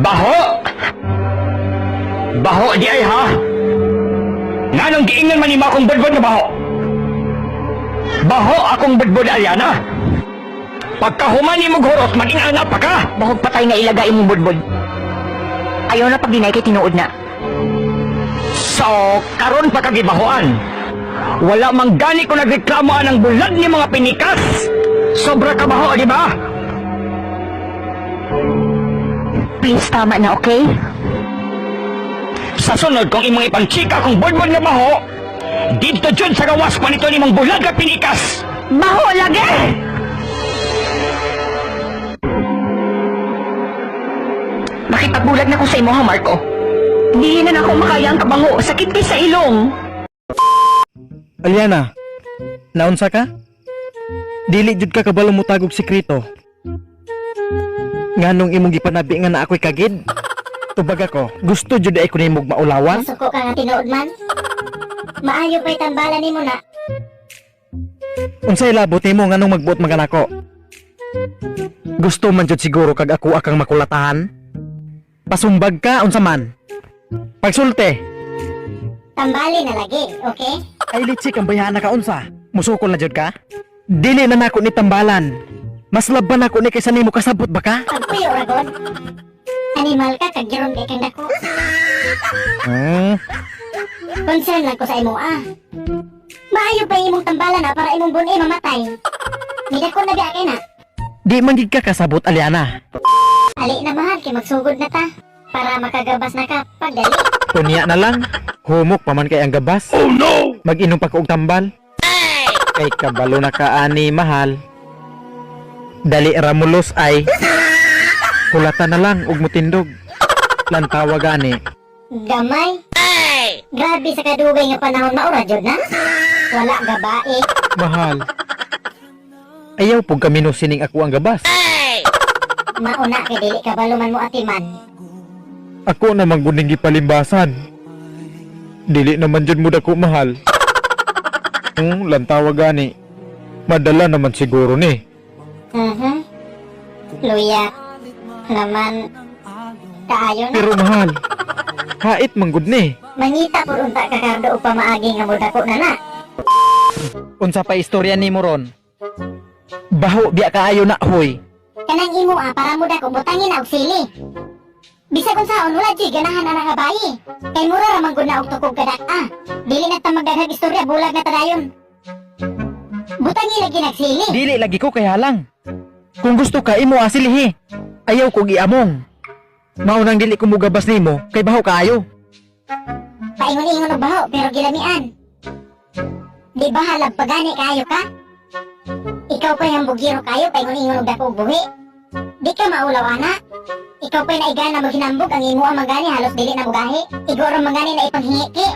Baho! Baho di ay ha? Nganong giingnan man nimo akong budbud nga baho? Baho akong budbud, Aliana. Pagkahuman nimo hurot, maging anak pa ka. Bahog patay nga ilaga imong budbud. Ayaw na pag-deny kay tinuod na. So, karon pa kagibahoan. Wala man gani ko nagreklamo anang bulad ni mga pinikas. Sobra ka baho, di ba? Please, tama na, okay? Sa sunod, kung imong ipangchika kung budbud nga baho, didto jud sa gawas pa nito nimong bulad nga pinikas. Baho lagi! Makipagbulag na ko sa imo ha, Marco. Di na nako makaya ang kabango. Sakit kay sa ilong. Aliana, naunsa ka? Dili jud ka kabalo motagog sekreto. Nganong imong gipanabi nga na ako'y kagid? Tubag ako, gusto jud ay ko nimog maulawan. Masuko ka nga tinuod man. Maayo pa'y tambalan nimo na. Unsay labot nimo nganong magbuot man kanako? Gusto man jud siguro kag ako akang makulatahan? Pasumbag ka unsa man? Pagsulte, Tambali na lagi, okay? ay litsik ang bayhana ka unsa? Musukol na jud ka? Dili na nako ni tambalan. Mas laban nako ni kaysa nimo, kasabot ba ka? Pagpuyo ra god. Animal ka kag giron kay kang dako. Concern lang ko sa imo ah. Maayo pa imong tambalan na para imong buni mamatay. Nidako na biya kay na. Di man gid ka kasabot, Aliana. Ali na mahal kay magsugod na ta para makagabas na ka pagdali. Unya na lang. Humok pa man kay ang gabas. Oh no! Mag-inom pa ko og tambal. Kay kabalo na ka ani mahal. Dali ramulos ay. Kulata na lang og mutindog. Lantawa gani. Gamay. Grabe sa kadugay nga panahon maura jud na. Wala gabae. Mahal. Ayaw pug kami no sining ako ang gabas. Mauna kay dili kabalo man mo atiman. Ako naman guning gipalimbasan. Dili naman jud mo dako mahal. Lantawa gani. Madala naman siguro ni. Luya. Naman. Kaayo na. Pero mahal, hait manggod ni. Mangita pud unta ka kardo og pamaagi nga modako na na. Unsa pa istorya nimo ron? Baho biya kaayo na hoy. Kanang imo ah para mo dako butangin na og sili. Bisag unsaon wala jud ganahan ana nga bayi. Kay mura ra man gud na og tukog kadak ah. Dili na ta magdaghag istorya bulag na tadayon. Butangin lagi nagsili. Dili lagi ko kay halang. Kung gusto ka imo asilihi. Ayaw kog iamong. Mao nang dili ko mugabas nimo kay baho kaayo. Paingon-ingon og baho pero gilamian. Di ba halab pagani kaayo ka? Ikaw pa yung bugiro kayo paingon-ingon og dako og buhi. Di ka maulaw ana. Ikaw pa'y naigana mo hinambog ang imo ang mangani halos dili na mugahi. Igoro mangani na ipanghingiki.